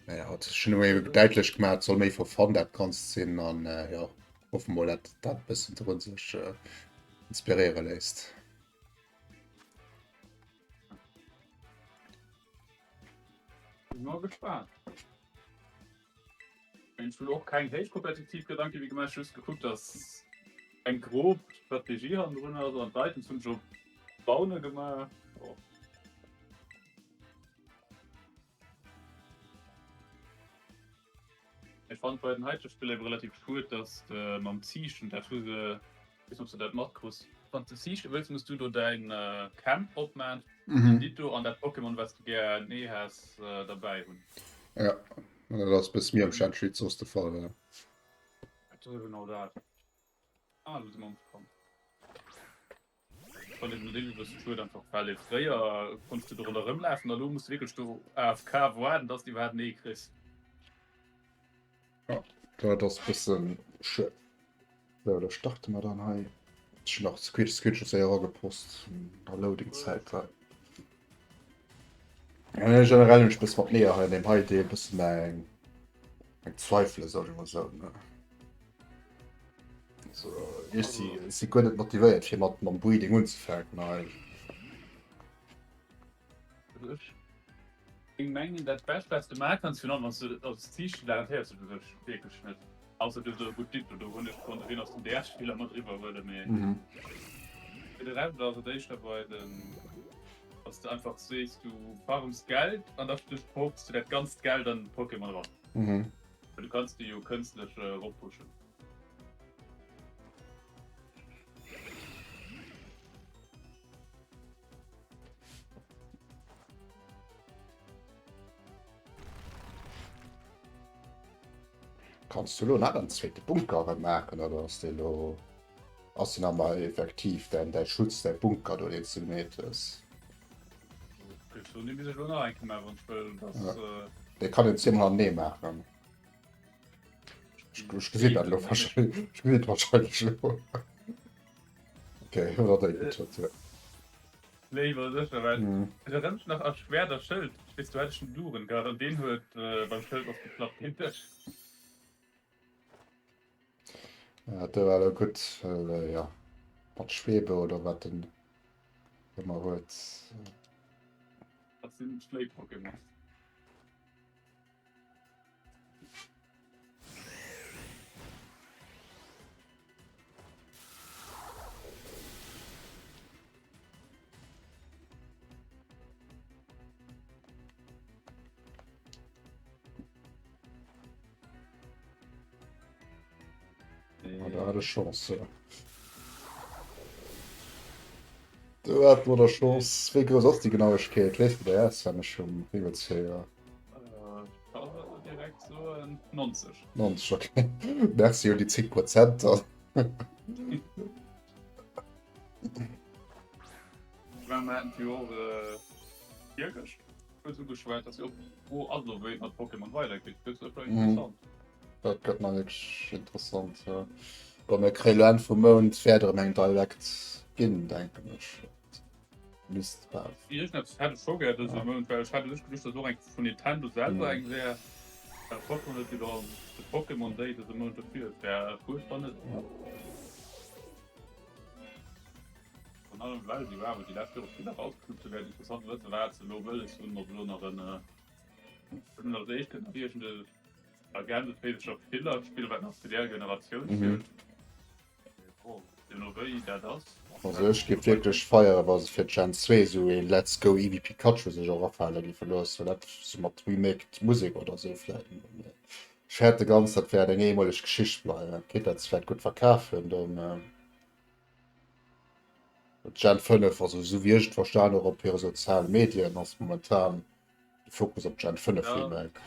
Naja, hat sech schon méi däitlech gemaach, et soll méi for fun dat Ganzt sinn an äh, ja, hoffe mol dat dat bëssen drun sech äh, inspiréiere léisst. Bin mal gespannt. Ich will och keng héich kompetitiv Gedanke wie gemaach, just gekuckt, dass eng grob Strategie han drun ass an d'Items hunn ech op Laune gemaach. Oh. Ech fand bei den heitege Spiller eben relativ schued, dass de mam Ziichten, dat hu se, weess net ob s de dat matkruss, wann s de ziichte wëlls, muss du do däin Camp opman, Mhm. Ditto an dat Pokémon wat s du gär nee häss derbäi hunn. Ja, dat ass bësse méi am Schwätz soss de Fall, ja. Dat ass genau dat. Ah, lo si mer ëmkomm. Ech fannen eben e bësse schued einfach well ee fréier konns du do ronderëm lafen a lo muss du wierklech do AFK waarden dass du iwwerhaapt en Ee kriss. Ja, dat ass bëssen schued. Sou, da starte mer dann hei. Ech hunn nach Screenshots hei eragepost vun der Loading-Zäit hei. Ja, generell hunn ech bësse mat Leer hei an deem hei Deel bësse meng meng Zweifele, soll ech emol soen, ne. Also, ech si, ech si guer net motivéiert fir mat mam Breeding unzefänken hei. Also ech géing mengen dat bescht wat s de maache kanns, virun allem wann s de als Ziichter garantéiers du dech wierklech net, ausser du hues e gutt Ditto, do hunn ech konnt een aus den DS-Spiller mat eriwwer huelen, mee fir de Rescht ass et éischter bei den, datt s de einfach sees du farms Geld an da pops du dat ganzt Geld an d'Pokémon eran. Well du kanns déi jo kënstlech eroppuschen. Kanns du lo nach en zweete Bunker erëm maachen oder ass dee lo ass den awer effektiv däin däi Schutz däi Bunker do deen s du gemeet hues? Dee kann een zweemol hanneree maachen. Ech gesinn dat elo wahrscheinlech. Ech gesinn et wahrscheinlech elo. Okay, oder déi gutt huet, ja. Léiwer sécher, well ech erënnere mech nach a Schwert a Schëld, ech weess, do hat ech den Duren gehat an deen huet beim Schëld och geklappt géint dech. Ja, dat war elo gutt, well ja, mat Schwebe oder wat den ëmmer huet. Dat sinn d'Schléi-Pokémon. Ah, da hat e Chance. Ja. Do hat mer der Chance. Wéi grouss ass déi Genauegkeet? Weess du dat auswenneg vum Regelzähler? Direkt soen 90. 90, okay. Merci un déi 10 Prozent. Mir haten jo och virgëscht kuerz ugeschwat, dass jo och d'Fro ass elo wéi et mat Pokémon weidergeet. Gëtt sécher interessant. Dat gëtt nach wierklech interessant. Ja. Bon, mir kréie lo Enn vum Mount wäert erëm eng Direct ginn, denken ech. Misst bal. Iergendeppes hätt ech scho gär dëse Mount, well ech hat u sech geduecht, dass och eng vun Nintendo selwer eng wär. Well Pokémon huet jo dann de Pokémon Day dëse Mount dofir. Et wär fuerchtbar net. Virun allem well se jo awer déi lescht Jore vill erausgeknuppt hunn, wär et interessant ze wëssen, wat se elo wëlles hunn, ob elo nach en hunn als éischt kënnt nach iergend e Agent-phasescher Filler-Spill, wat nach zu där Generatioun zielt. Oh, deemno wéi dat ass. Also ech géif wierklech feieren, wa se fir d'Gen 2 esou ee Let's Go Eevee Pikachu sech och afale géife loossen, dat sou mat remaked Musek oder esou vläicht. Mee ech fäerte ganz, dat wäert eng eemoleg Geschicht bleiwen. Kéint dat sech vläicht gutt verkafen, dann. Gen 5, also esou wéi ech et verstan och op hire soziale Medien, ass momentan de Fokus op Gen 5 Ja. Remake.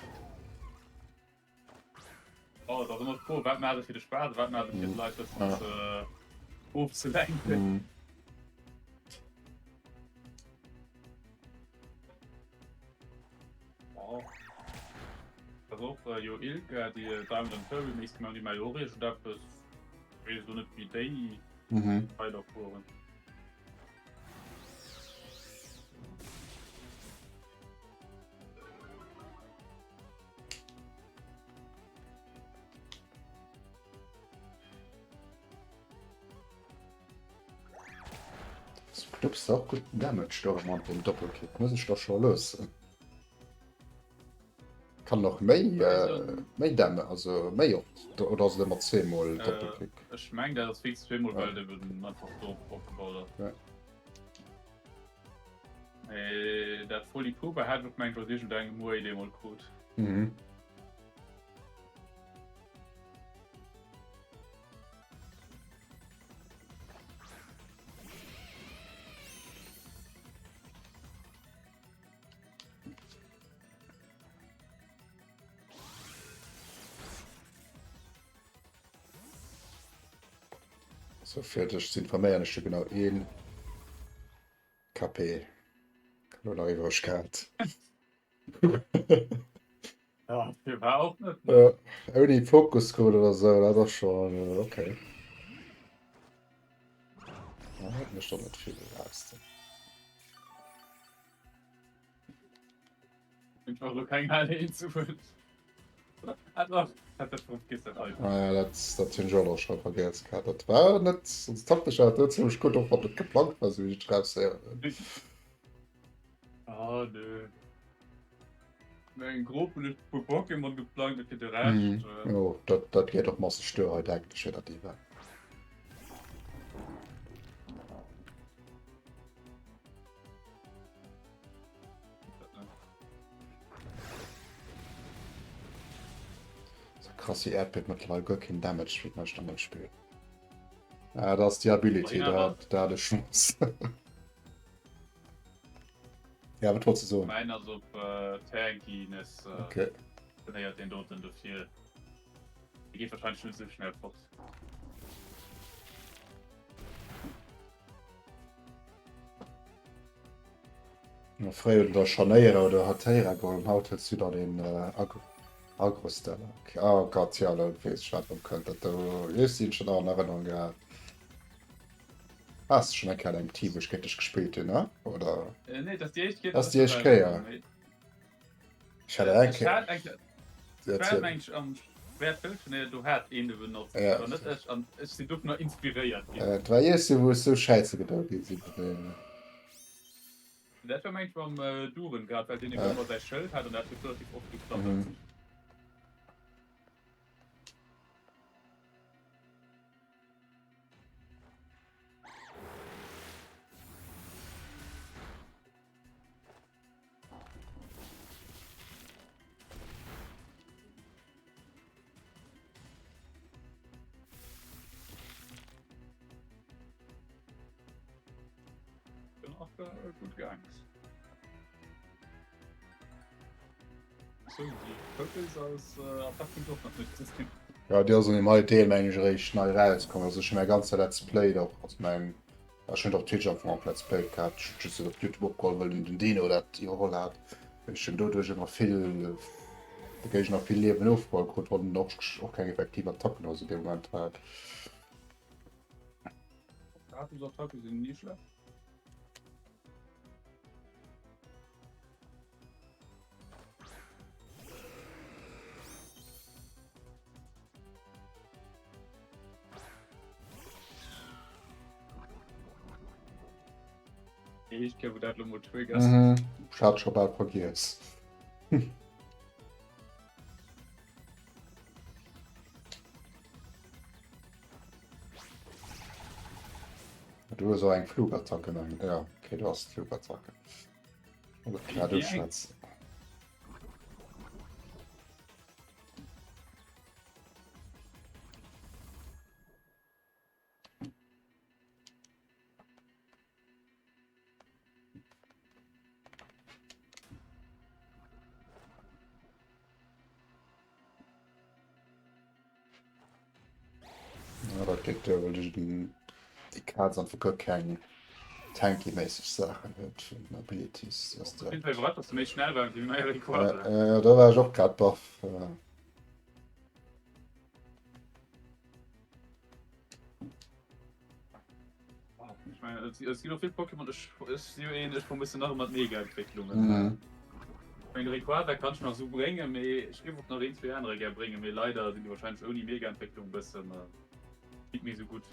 Oh, et ass ëmmer d'Fro, wat maache se fir de Spaass, wat maache se fir d'Leit bëssen Ja. ze ofzelenken. Mhm. Oh. Ass och äh, jo Ilka, déi äh, Diamond and Pearl Remakes gemaach hunn, déi maache jo och iergendeppes. Wees lo net wéi déi mhm. weiderfueren. Knupps och guten Damage do mat dem Doppelkick, muss ech der scho loossen. Kann nach méi äh, méi Dämme, also méi oft oder ass et ëmmer zweemol äh, Doppelkick? Ech meng dat ass fix zweemol, Ja. well de eben einfach do opgebaut ass. Ja. Mee dat Fully Pooper hat och mengt aus iergendengem Way dee mol krut. Mhm. So fir dech ze informéieren, ech hu genau een KP lo nach iwwereg gehat. Ja, dee war och net. Äh, ouni Fokus geholl oder sou, dat ass schon äh, okay. Ja, hat mech doch net vill eraus. Ich brauch lo keng HLE zu huelen. Hat nach, hat dat vergiss dat hei. Ah ja, dat, dat hunn ech och scho vergiess gehat. Dat war net, sonst taktesch war dat net zimmlech gutt, och wann net geplangt war, sou wéi ech et eraushéieren hunn. Ah, nö. Meng grob hunn ech puer Pokémon geplangt, a fir de Rescht. Mhm. Äh, Jo, dat, dat geet och masseg duer hei, denken ech, fir dat Event. So krass, déi Äerdbieb mëttlerweil guer keen Damage wéi mécht an dem Spill. Ah, dat ass déi Ability, dat, dat ech muss. Ja, wat wolltest du soen? Mäin ass op äh, Tankiness äh, Okay. trainéiert den doten dofir. Dee geet wahrscheinlech net sou schnell fort. Ja, fréier huet en der Chanéier oder Hatéier geholl an haut hues du dann een äh, Agro Agrostella. Okay. Oh Gott, ja, lo weess ech wat erëm kënnt. Dat do hues du schon an Erënnerung gehat. Has du schon eng Kéier an engem Team, wou ech géint dech gespillt hunn, ne? Oder? Äh, nee, dat ass déi éischt Kéier, Dat ass déi éischt Kéier. Ech hat eng Ech Kéier. hat eng Kéier. Ja, War erzähl. meng ech am Schwertbildturnéier, do hat een e benotzt, Ja. awer net ech, an ech sinn dovunner inspiréiert ginn. Äh, et war iech sou, wou ech sou schäisse gedoe gi sinn. Dat war meng ech mam äh, Duren grad, well deen eben Ja. ëmmer säi Schëld hat an dat huet relativ oft geklappt. Mhm. Bin auch äh, gut gegangen. So, die Pöppels aus äh, Attacken doch noch nicht gesehen. Ja, déi ass an deem hei Deel meng ech eréischt nei erauskomm. Also ech hu mäi ganze Let's Play och, also mäin Ech hunn och Twitch am Fong op Let's Play gehat, ech hunn just net op Youtube opgeholl, well den Dino dat iwwerholl hat. Ech hunn doduerch ëmmer vill de Géigner vill Liewen ofgeholl krut, wann en och och keng effektiv Attacken oder sou dee Moment hat. Gratis Attacke sinn ni schlecht. Ich glaube, dat lo mol triggers. Mhm. Ech hat scho bal vergiess. Du hues och eng Flugattacke, mengen ja, okay, du hast Flugattacke. Ja, du schwätz. Ja, dat geet duer, well den déi Kaz einfach guer keng tanky-méisseg Saachen huet vun Abilities. Ass Op jeden Fall iwwerrascht, dass du méi schnell war wéi mäi Rayquaza. Äh, da war ech och grad baff. Äh. Ich meine, es, es gibt noch vill Pokémon, ech, ech si jo een, ech vermëssen nach ëmmer d'Mega-Entwécklungen. Mhm. Ich meine, Rayquaza kann ech nach sou bréngen, mee ech géif och nach een, zwee anerer gär bréngen, mee leider sinn déi wahrscheinlech ouni Mega-Entwécklung e bëssen äh, nit méi sou gutt.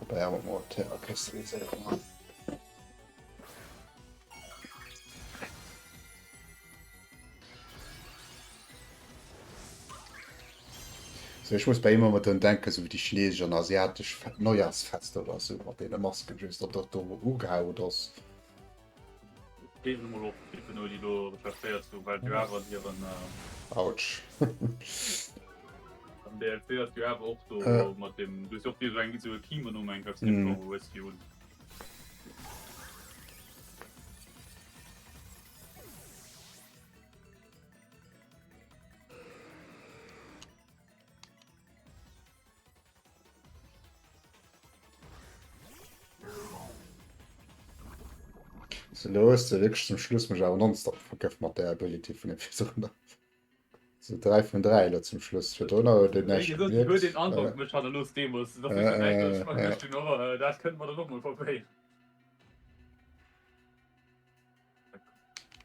Probéiere mer mol d'Terrakristalliséierung. So, ech muss bei ëmmer mat drun denken, sou wéi déi chinesesch an asiatesch Neujahrsfester oder sou, mat deene Masken, just ob dat do ugehaut ass. Géif ech mol och tippen, no déi do recherchéiert hu, well du awer an hiren. Autsch. Am DLC ass du awer och do mat dem, du hues jo och déi sou eng, sou e Kimono, meng ech, als Uniform hues du un. So, lo hues de wierklech zum Schluss mech awer nonstop vergëft mat der Ability vun dem Virdrun. So 3 vun 3 lo zum Schluss. Virdrun huet een Wéi näischt gesot, déi huet gemierkt. een Androck mech hannerlooss deemools. Dat ass Äh, net fir näischt, dass ech äh, mer ja. geduecht hunn, oh, dat kënnte mer dann och mol probéieren.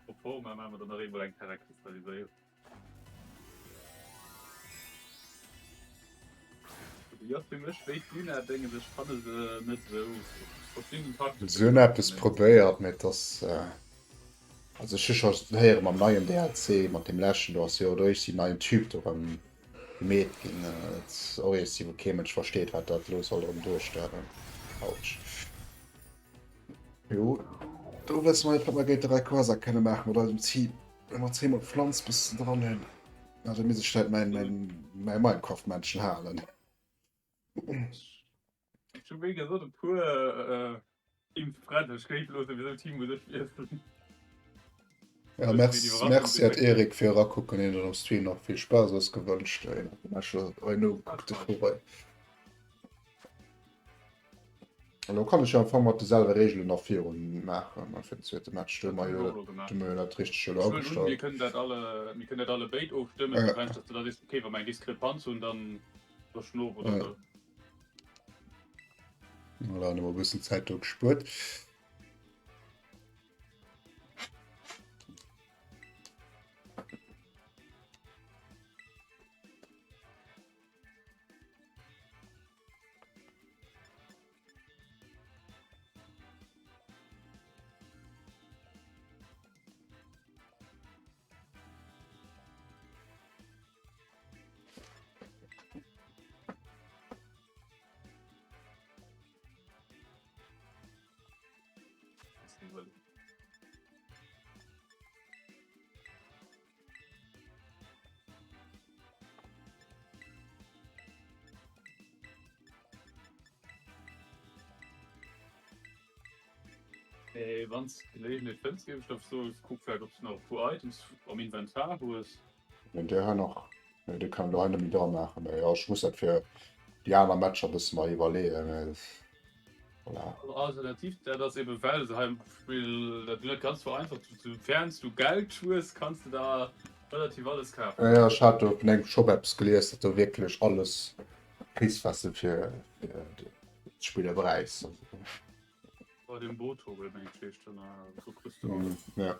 Pro forma maache mer dann nach eemol eng Terrakristalliséierung. Déi ass fir mech wéi d'Luna Dénges, ech fanne se net esou, ech verstinn den Se taktesche hunn eppes net. probéiert, mee et ass, also ech hu scho héiere mam neien DLC, mat deem leschten do ass jo do eréischt deen neien Typ do erëm gemeet ginn, et ass och eréischt si wou kee Mënsch versteet wat dat elo soll erëm duerstellen. Autsch. Jo, do wësse mer net, wat mer géint de Rayquaza kënne maachen mat eisem Team. Wa mer zeemol d'Pflanz bëssen dran hunn. Na, da misst ech vläit mäin, mäin, mäi Minecraft-Männchen halen. Ech hu wéi gesot e puer Teams prett. Ech géif elo souwisou Team muss ech wiesselen. Ja, merci, merci at Erik fir erakucken. Hien huet am Stream nach vill Spaass eis gewënscht. Hien hat de Match hei nogekuckt, de Coray. Elo kann ech jo am Fong mat de selwe Reegelen nach virun maachen a fir den zweete Match. Do hu mer jo do hu mer jo dat richteg elo agestallt. Mir kënnen dat alle, mir kënnen dat alle béid ofstëmmen, ja. Dass du da sees, okay, wa mer eng Diskrepanz hunn, dann rëscht no oder sou. Voilà, hu mer e bëssen Zäit do gespuert. Äh, wann s d'Geleeënheet fënns, géif ech der soen, kuck vläicht, ob s du nach e puer Items am Inventar hues. Wenn der hei nach, nee, de kann do hei net méi dra maachen. Mee jo, ech muss dat fir déi aner Matcher e bësse mer iwwerleeën. Mee voilà. Also alternativ, dat ass eben well se hei am Spill dat net ganz vereinfacht, soufern s du Geld hues, kanns de der relativ alles kafen. Ja, ech hat do vun engem Shop eppes gelies, datt do wierklech alles kriss, wat s de fir d'Spiller bräichs. Bei dem Bootobel meng ech heescht den, do kriss du alles. Ja.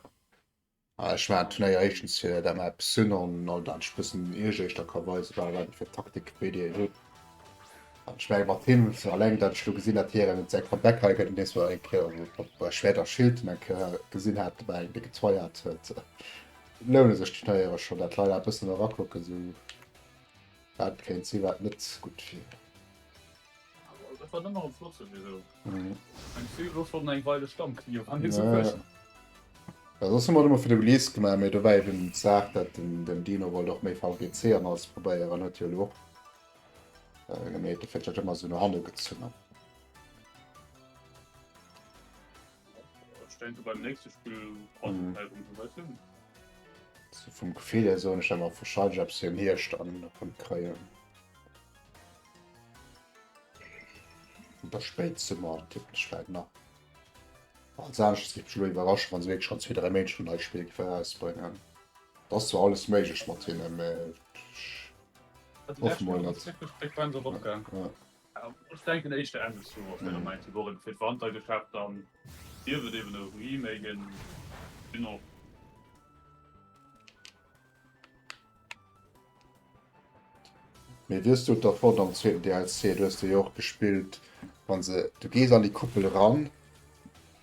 Ah, ech maachen d'Turnéier éischtens fir dat mer eppes hunn an an dat ech bëssen iech éischter ka weisen, wat wat fir Taktik wéi dir hutt. An ech menge mat him alleng dat ech lo gesinn hat hien huet säi Comeback hei gëtt, andeems mer eng Kéier op bei Schwert a Schild eng Kéier gesinn hat dobäi eng décke Twilight huet. Loune sech d'Turnéiere schonn, dat d'Leit e bëssen erakucken, sou wat kéint sinn, wat net gutt wier. Dat war ëmmer flott souwisou. Mhm. Eng si lo schonn eng Weile Stammclient, wann ee sou wëll. Ja, soss hu mer ëmmer fir de Release gemaach, mee do war eben d'Saach, dat den, den Dino wollt och méi VGC an alles probéieren, huet jo elo och äh, gemeet, dofir huet dat ëmmer sou no hanne gezunn. Ech denke beim nächste Spill passt mhm. et um weißt du? So vum Gefill her soen ech emmer wahrscheinlech eppes fir den Hierscht an erëm kréien. Oder Spéitsummer tippen ech vläit nach. Als aneschters géif mech elo iwwerraschen, wann se wierklech an 2, 3 Méint schonn en neit Spill géife erausbréngen. Et ass zwar alles méiglech mat hinnen, mä ech hoffe mol net. Ja. Ech denken éischter Enn des Joers, well am Einzel och fir d'Wantergeschäft dann dierf et eben e Remake en Spin-off. Mee wéi hues du et da fonnt am zweeten DLC? Du hues de jo och gespillt, wann se, du gees an déi Kuppel eran,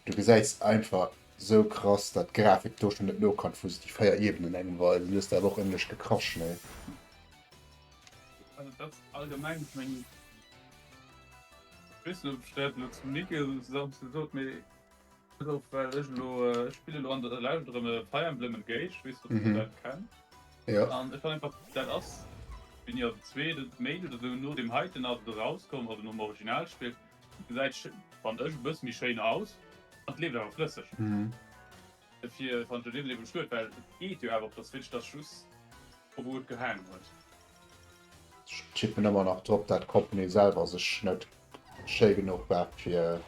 du gesäis einfach sou krass, dat d'Grafik do schon net nokënnt, wou se déi 4 Ebenen engem weisen. Du hues der awer och ënnerlech gekrasch, nee? Also dat allgemeng, ech mengen, ech weess net, ob ech dat elo zum Nickel Samsde sot, mee och well ech elo, ech spillen elo an der Lescht erëm Fire Emblem Engage, weess net, ob du dat kenns. Ja. An ech fannen einfach, dat ass, wéini ass et, zweet Méint oder sou no deem heiten ass et erauskomm, also nom Originalspill, gesäit, fannen ech, e bësse méi schéin aus an et leeft awer flësseg. Dofir fannen ech dat eben eben schued, well et geet jo awer op der Switch, et ass just wou et gehaangen huet. Ech tippen ëmmer nach drop dat d'Company selwer sech net schéi genuch war fir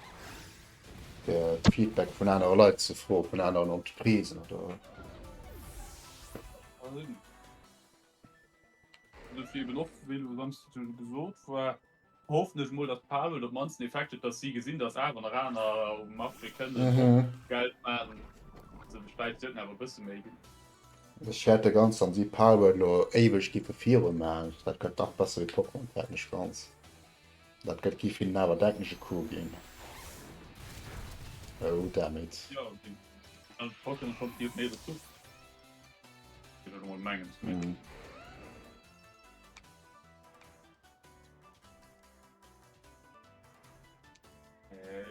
fir Feedback vun anere Leit ze froen, vun aneren Entreprisen oder. Dofir eben och, wéi elo Samsde gesot war, Hoffen ech mol dass Palworld op mannst den Effekt huet dass si gesinn dass awer nach aner um Marché kënnen Geld maan, also vläit sollten awer e bësse méi ginn. Ech fäerte ganz wann si Palworld lo éiweg giffe viru maan, dat gëtt dach besser wéi Pokémon fäerten ech ganz, dat gëtt giff hinnen awer denken ech e Coup ginn. Oh dammit. Jo Pokémon kommt déi huet méi Ressourcen, géif ech mol mengen zumindest.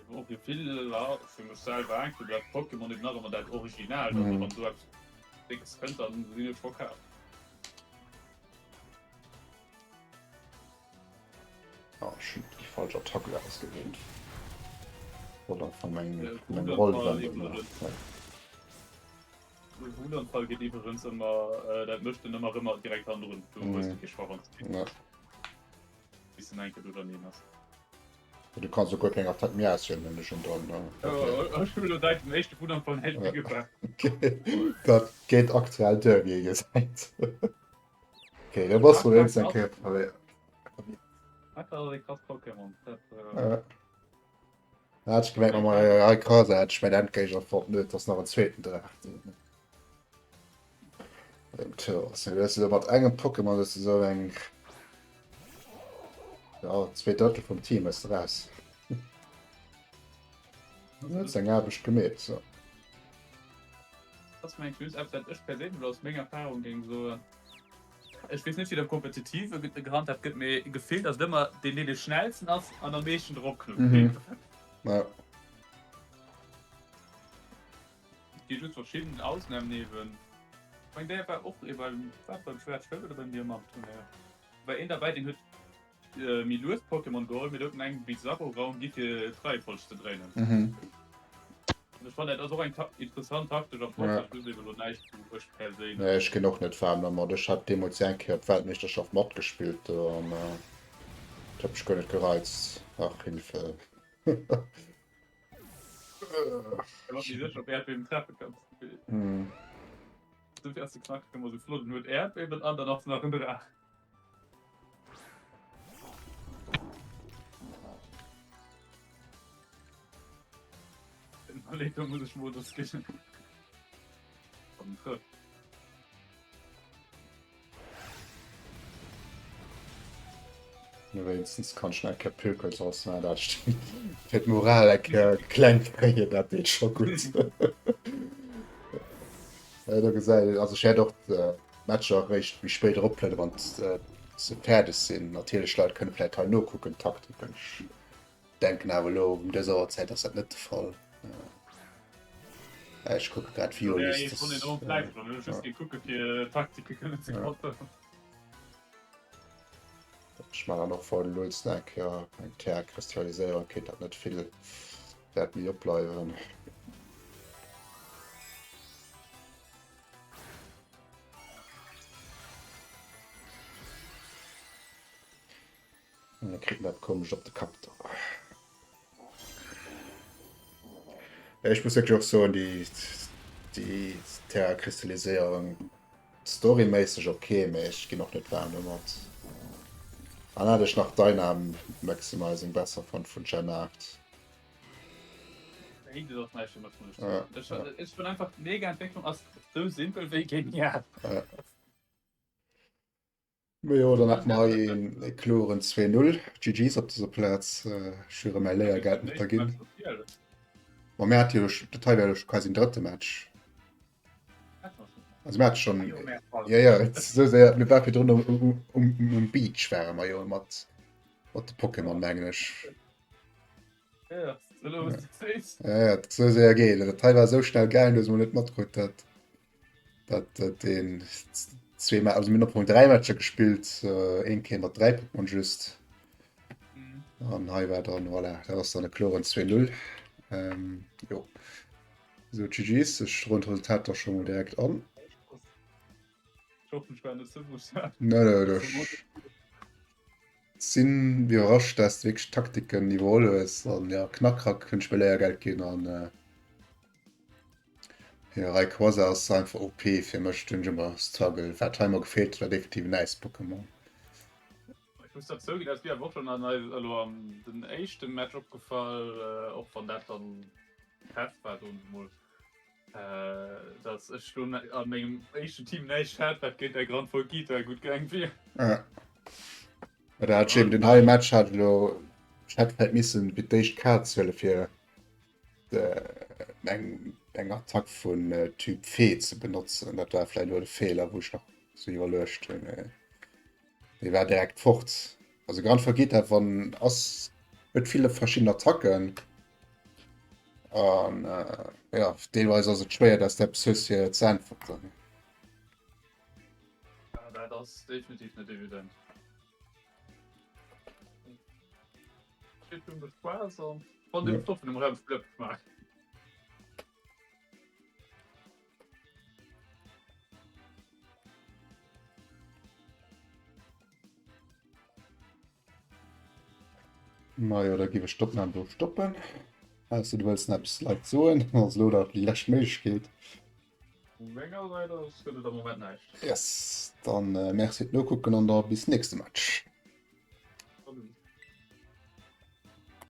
Och fir vill fir mech selwer eng dat Pokémon eben nach ëmmer dat Original mm. wann du eppes Déckes kënnt, dann sinn ech verkaf. Ah, ech hunn déi falsch Attack ausgewielt. Oder van mengem mengem Rollwendel. De Wuttanfall geet iwwregens ëmmer, dat mécht en ëmmer rëm direkt hannendrun. Do hues du kee Choix, wann s de bis en eng Kéier duercherneen ass. Du kanns och guer keng Attack méi auswielen, hunn ech un dran. Ech hunn elo säit dem éischte Wuttanfall näischt méi gemaach. Dat geet aktuell duer, wéi ee gesäit. Okay, da bass du wéinst eng Kéier verléiert. Dat ass e krass Pokémon. Dat. Da hat ech gemengt, mam Rayquaza hätt ech mäin Endgéigner fonnt. Nö, et ass nach en zweeten Draach deen dem Tour ass. Du hues elo mat engem Pokémon hues du sou eng, ja, 2 Drëttel vum Team hues du raus. Du hues eng Aarbecht gemeet, so. Das mengt just eppes, wat ech perséinlech aus menger Erfahrung géing soen. Ech weess net wéi et am Kompetitive gehandhabt gëtt, mee gefillt ass et ëmmer deen deen de schnellsten ass an am meeschten drop knuppt. Mhm. Ja. Et gi just verschidden Ausnamen eben. Ech meng där war och ee beim, war et beim Schwert Schëld oder beim Diamant Turnéier? War een derbäi deen huet méi lues Pokémon geholl, mee do huet en engem Bizarro Raum gi fir d'Reiefolg ze dréinen. Mhm. Ech fannen dat ass och eng interessant taktesch Approche, ech weess ebe lo näischt wou ech perséinlech. Nee, ech ginn och net waarm dermat. Ech hat deemools eng Kéier op d'Weltmeeschterschaft matgespillt do an et huet mech guer net gereizt. Ach Hilfe. Ech war net sécher ob Äerdbiewen treffe kanns. Dofir ass de Knackpunkt ëmmer sou flott, en huet Äerdbiewen an dann ass nach en Draach. Da muss ech mol das gehen. Wéinstens kann ech nach eng Kéier Pökelsauce maachen, dat fir d'Moral eng Kéier kleng kréien, dat deet scho gutt. Do gesäit een, also ech wäert och d'Matcher eréischt méi spéit eroplueden, wann se fäerdeg sinn. Natierlech, Leit kënne vläicht hei nokucken, d'Taktiken. Ech denken awer elo um dëser Auerzäit ass dat net de Fall. Ech kucke grad d'Viewerlist. Ech maachen och vor elo jetzt eng Kéier eng Terra-Kristalliséierung, kéint dat net vill wäert méi opbleiwen. An da kritt en dat komescht op de Kapp do. Ech muss wierklech och soen, déi, déi Terra-Kristalliséierung, storyméisseg ok, mä ech ginn och net waarm domat. An hat ech nach Dynam Maximizing besser fonnt vun Gen 8. Hey, das ass näischt fir mech, muss ech soen. Ech, ech fand einfach d'Mega-Entwécklung ass sou simpel wéi genial. Ja. Mee jo, dann hätte mer hei een e kloren 2-0. GG's op dëser Plaz. Ech hu erëm mäi Léiergeld mat der ginn. Ma mir hat jo, dat hei wär jo scho quasi den drëtte Match. Also mir hat schon ja ja so sehr mir war virdrun um, um, um, um Beach ware mer jo mat mat de Pokémon mengen ech. Ja, ja, ja, so sehr geet. Dat hei war so schnell gaangen, dass man net matkritt dat dat dat den zwee also mir op dräi Matcher gespillt, äh, een Kéier mat dräi Pokémon just. Mhm. An hei war dann voilà, dat ass dann e kloren 2-0. Ähm, jo. Sou GG's, ech droen d'Resultat da scho mol direkt an. Ech hoffen ech war net ze brutal. Ne ne ech sinn iwwerrascht dass de wierklech Taktiken iwwerholl hues an ja Knackrack hunn ech mir Léiergeld ginn an jo Rayquaza ass einfach OP fir mech, do hunn ech ëmmer Struggle. Wat hei mer gefeelt huet war definitiv en Äis-Pokémon. Ech muss derzou ginn, dat ass mir awer och schonn an eis elo am den éischte Match opgefall, och wann dat dann Test war soen ech mol, dass ech do a mengem éischten Team näischt hat, wat géint däi Grand Volkita gutt gaang wier. Ja. Mä da hat ech eben den heie Match hat elo, ech hätt vläit missen fir d'éischt Kaz huele fir eng eng Attack vun Typ Fee ze benotzen. Dat war vläit elo de Feeler, wou ech nach sou iwwerluecht hunn. Dee war direkt fort. Also Grand Vegeta wann ass huet ville verschiddenen Attacken. An äh, ja, deelweis ass et schwéier, dass der eppes hues fir ze äntwerten. Ja, dat ass definitiv net evident. Steet vum Bespaß an wann dem Stoff dem Raum Flëpp maach. Majo, da giff ech d'Opnahm do stoppen. Ausser du wëlls nach eppes Leit soen, dann ass elo dat déi lescht Méiglechkeet. Vu menger Säit aus gëtt et am Moment näischt. Yes, dann merci fir d'Nokucken an da bis nächste Match.